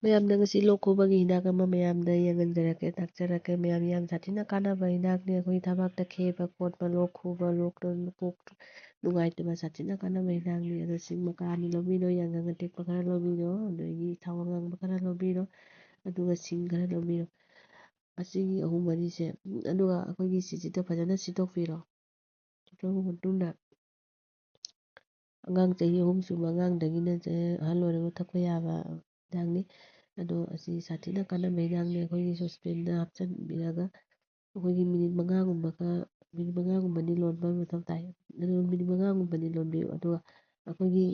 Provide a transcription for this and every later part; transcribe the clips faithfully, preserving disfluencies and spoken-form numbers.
ꯃꯌꯥꯝꯗ ꯉꯁꯤ ꯂꯣꯛ ꯈꯨꯕꯒꯤ ꯍꯤꯗꯥꯛ ꯑꯃ ꯃꯌꯥꯝꯗ ꯌꯦꯡꯍꯟꯖꯔꯛꯀꯦ, ꯇꯥꯛꯆꯔꯛꯀꯦ꯫ ꯃꯌꯥꯝ ꯌꯥꯝ ꯁꯥꯊꯤꯅ ꯀꯥꯟꯅꯕ ꯍꯤꯗꯥꯛꯅꯤ꯫ ꯑꯩꯈꯣꯏ ꯊꯕꯥꯛꯇ ꯈꯦꯕ ꯈꯣꯠꯄ, ꯂꯣꯛ ꯈꯨꯕ, ꯂꯣꯛ ꯀꯣꯛ ꯅꯨꯡꯉꯥꯏꯇꯕ ꯁꯥꯊꯤꯅ ꯀꯥꯟꯅꯕ ꯍꯤꯗꯥꯛꯅꯤ꯫ ꯑꯗꯣ ꯁꯤꯡ ꯃꯀꯥ ꯑꯅꯤ ꯂꯧꯕꯤꯔꯣ, ꯌꯥꯏꯉꯪ ꯑꯇꯦꯛꯄ ꯈꯔ ꯂꯧꯕꯤꯔꯣ, ꯑꯗꯒꯤ ꯊꯥꯎ ꯑꯉꯥꯡꯕ ꯈꯔ ꯂꯧꯕꯤꯔꯣ, ꯑꯗꯨꯒ ꯁꯤꯡ ꯈꯔ ꯂꯧꯕꯤꯔꯣ꯫ ꯑꯁꯤꯒꯤ ꯑꯍꯨꯝ ꯃꯔꯤꯁꯦ, ꯎꯝ, ꯑꯗꯨꯒ ꯑꯩꯈꯣꯏꯒꯤ ꯁꯤꯁꯤꯗ ꯐꯖꯅ ꯁꯤꯠꯇꯣꯛꯄꯤꯔꯣ꯫ ꯁꯤꯠꯇꯣꯛꯑꯕ ꯃꯇꯨꯡꯗ ꯑꯉꯥꯡ ꯆꯍꯤ ꯑꯍꯨꯝ ꯁꯨꯕ ꯑꯉꯥꯡꯗꯒꯤꯅ ꯆ-, ꯑꯍꯜ ꯑꯣꯏꯔꯕ ꯊꯛꯄ ꯌꯥꯕ ꯍꯤꯗꯥꯛꯅꯤ꯫ ꯑꯗꯣ ꯑꯁꯤ ꯁꯥꯊꯤꯅ ꯀꯥꯟꯅꯕ ꯍꯤꯗꯥꯛꯅꯤ꯫ ꯑꯩꯈꯣꯏꯒꯤ ꯁꯣꯁꯄꯦꯟꯗ ꯍꯥꯞꯆꯤꯟꯕꯤꯔꯒ ꯑꯩꯈꯣꯏꯒꯤ ꯃꯤꯅꯤꯠ ꯃꯉꯥꯒꯨꯝꯕꯒ, ꯃꯤꯅꯤꯠ ꯃꯉꯥꯒꯨꯝꯕꯗꯤ ꯂꯣꯟꯕ ꯃꯊꯧ ꯇꯥꯏ꯫ ꯑꯗꯨ ꯃꯤꯅꯤꯠ ꯃꯉꯥꯒꯨꯝꯕꯗꯤ ꯂꯣꯟꯕꯤꯌꯨ꯫ ꯑꯗꯨꯒ ꯑꯩꯈꯣꯏꯒꯤ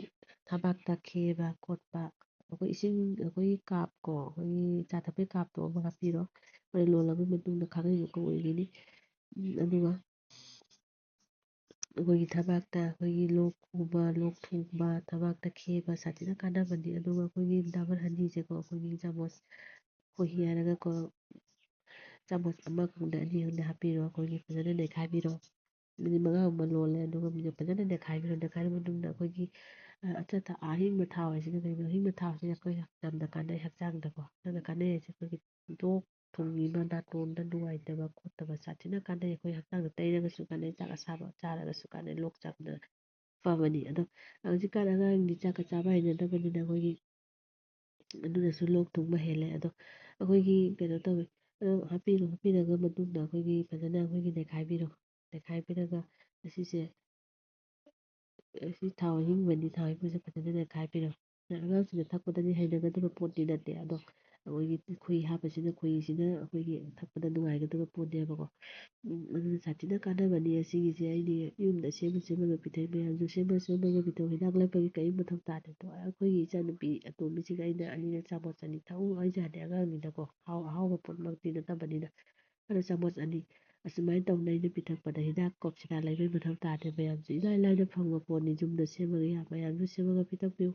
ꯊꯕꯥꯛꯇ ꯈꯦꯕ ꯈꯣꯠꯄ, ꯑꯩꯈꯣꯏ ꯏꯁꯤꯡ, ꯑꯩꯈꯣꯏꯒꯤ ꯀꯥꯞꯀꯣ, ꯑꯩꯈꯣꯏꯒꯤ ꯆꯥ ꯊꯛꯄꯒꯤ ꯀꯥꯞꯇꯣ ꯑꯃ ꯍꯥꯞꯄꯤꯔꯣ꯫ ꯍꯣꯔꯦꯟ ꯂꯣꯜꯂꯕ ꯃꯇꯨꯡꯗ ꯈꯥꯕꯩ ꯃꯀꯨ ꯑꯣꯏꯒꯅꯤ꯫ ꯎꯝ, ꯑꯗꯨꯒ ꯑꯩꯈꯣꯏꯒꯤ ꯊꯕꯥꯛꯇ ꯑꯩꯈꯣꯏꯒꯤ ꯂꯣꯛ ꯈꯨꯕ, ꯂꯣꯛ ꯊꯨꯡꯕ, ꯊꯕꯥꯛꯇ ꯈꯦꯕ ꯁꯥꯊꯤꯅ ꯀꯥꯟꯅꯕꯅꯤ꯫ ꯑꯗꯨꯒ ꯑꯩꯈꯣꯏꯒꯤ ꯗꯕꯜ ꯍꯅꯤꯁꯦꯀꯣ, ꯑꯩꯈꯣꯏꯒꯤ ꯆꯥꯃꯁ ꯈꯣꯏꯍꯤ ꯍꯥꯏꯔꯒꯀꯣ, ꯆꯥꯃꯁ ꯑꯃ ꯈꯪꯗꯦ, ꯑꯅꯤ ꯈꯪꯗꯦ ꯍꯥꯞꯄꯤꯔꯣ꯫ ꯑꯩꯈꯣꯏꯒꯤ ꯐꯖꯅ ꯅꯩꯈꯥꯏꯕꯤꯔꯣ꯫ ꯃꯤꯅꯤꯠ ꯃꯉꯥꯒꯨꯝꯕ ꯂꯣꯜꯂꯦ, ꯑꯗꯨꯒ ꯃꯤꯅꯤꯠ ꯐꯖꯅ ꯅꯩꯈꯥꯏꯕꯤꯔꯣ꯫ ꯅꯩꯈꯥꯏꯔ ꯃꯇꯨꯡꯗ ꯑꯩꯈꯣꯏꯒꯤ, ꯑ, ꯑꯆꯥꯊꯥꯎ, ꯑꯍꯤꯡꯕ ꯊꯥꯎ ꯍꯥꯏꯁꯤꯅ ꯀꯩꯅꯣ? ꯑꯍꯤꯡꯕ ꯊꯥꯎꯁꯤꯅ ꯑꯩꯈꯣꯏ ꯌꯥꯝꯅ ꯀꯥꯟꯅꯩ ꯍꯛꯆꯥꯡꯗꯀꯣ꯫ ꯌꯥꯝꯅ ꯀꯥꯟꯅꯩ ꯍꯥꯏꯁꯦ ꯑꯩꯈꯣꯏꯒꯤ ꯂꯣꯛ ꯊꯨꯡꯉꯤꯕ, ꯅꯥꯇꯣꯟꯗ ꯅꯨꯡꯉꯥꯏꯇꯕ ꯈꯣꯠꯇꯕ ꯁꯥꯊꯤꯅ ꯀꯥꯟꯅꯩ꯫ ꯑꯩꯈꯣꯏ ꯍꯛꯆꯥꯡꯗ ꯇꯩꯔꯒꯁꯨ ꯀꯥꯟꯅꯩ, ꯆꯥꯛ ꯑꯁꯥꯕ ꯆꯥꯔꯒꯁꯨ ꯀꯥꯟꯅꯩ, ꯂꯣꯛ ꯆꯥꯛꯅ ꯐꯕꯅꯤ꯫ ꯑꯗꯣ ꯍꯧꯖꯤꯛꯀꯥꯟ ꯑꯉꯥꯡꯗꯤ ꯆꯥꯛꯀ ꯆꯥꯕ ꯍꯩꯅꯗꯕꯅꯤꯅ ꯑꯩꯈꯣꯏꯒꯤ ꯑꯗꯨꯅꯁꯨ ꯂꯣꯛ ꯊꯨꯡꯕ ꯍꯦꯜꯂꯦ꯫ ꯑꯗꯣ ꯑꯩꯈꯣꯏꯒꯤ ꯀꯩꯅꯣ ꯇꯧꯋꯦ, ꯑꯗꯣ ꯍꯥꯞꯄꯤꯔꯣ, ꯍꯥꯞꯄꯤꯔꯒ ꯃꯇꯨꯡꯗ ꯑꯩꯈꯣꯏꯒꯤ ꯐꯖꯅ ꯑꯩꯈꯣꯏꯒꯤ ꯅꯩꯈꯥꯏꯕꯤꯔꯣ꯫ ꯅꯩꯈꯥꯏꯕꯤꯔꯒ ꯑꯁꯤꯁꯦ, ꯑꯁꯤ ꯊꯥꯎ ꯑꯍꯤꯡꯕꯅꯤ, ꯊꯥꯎ ꯑꯍꯤꯡꯕꯁꯦ ꯐꯖꯅ ꯅꯩꯈꯥꯏꯕꯤꯔꯣ꯫ ꯑꯉꯥꯡꯁꯤꯡꯅ ꯊꯛꯄꯗꯗꯤ ꯍꯩꯅꯒꯗꯕ ꯄꯣꯠꯇꯤ ꯅꯠꯇꯦ, ꯑꯗꯣ ꯑꯩꯈꯣꯏꯒꯤ ꯈꯣꯏꯍꯤ ꯍꯥꯞꯄꯁꯤꯅ, ꯈꯣꯏꯍꯤꯁꯤꯅ ꯑꯩꯈꯣꯏꯒꯤ ꯊꯛꯄꯗ ꯅꯨꯡꯉꯥꯏꯒꯗꯕ ꯄꯣꯠꯅꯦꯕꯀꯣ꯫ ꯎꯝ, ꯑꯗꯨꯅ ꯁꯥꯊꯤꯅ ꯀꯥꯟꯅꯕꯅꯤ ꯑꯁꯤꯒꯤꯁꯦ꯫ ꯑꯩꯗꯤ ꯌꯨꯝꯗ ꯁꯦꯝꯃ ꯁꯦꯝꯃꯒ ꯄꯤꯊꯛꯏ, ꯃꯌꯥꯝꯁꯨ ꯁꯦꯝꯃ ꯁꯦꯝꯃꯒ ꯄꯤꯊꯛꯎ꯫ ꯍꯤꯗꯥꯛ ꯂꯩꯕꯒꯤ ꯀꯔꯤꯝ ꯃꯊꯧ ꯇꯥꯗꯦ꯫ ꯑꯗꯣ ꯑꯩꯈꯣꯏꯒꯤ ꯏꯆꯥꯅꯨꯄꯤ ꯑꯇꯣꯝꯕꯤꯁꯤꯒ ꯑꯩꯅ ꯑꯅꯤꯅ ꯆꯥꯃꯁ ꯑꯅꯤ ꯊꯛꯎ ꯍꯥꯏꯖꯔꯗꯤ ꯑꯉꯥꯡꯅꯤꯅꯀꯣ, ꯑꯍꯥꯎ-, ꯑꯍꯥꯎꯕ ꯄꯣꯠꯃꯛꯇꯤ ꯅꯠꯇꯕꯅꯤꯅ꯫ ꯑꯗꯣ ꯆꯥꯃꯁ ꯑꯅꯤ ꯑꯁꯨꯃꯥꯏꯅ ꯇꯧꯅ ꯑꯩꯅ ꯄꯤꯊꯛꯄꯗ ꯍꯤꯗꯥꯛ ꯀꯣꯞꯁꯤꯗ ꯂꯩꯕꯒꯤ ꯃꯊꯧ ꯇꯥꯗꯦ꯫ ꯃꯌꯥꯝꯁꯨ ꯏꯂꯥꯏ ꯂꯥꯏꯅ ꯐꯪꯕ ꯄꯣꯠꯅꯤ꯫ ꯌꯨꯝꯗ ꯁꯦꯝꯃꯒ ꯌꯥ-, ꯃꯌꯥꯝꯁꯨ ꯁꯦꯝꯃꯒ ꯄꯤꯊꯛꯄꯤꯌꯨ꯫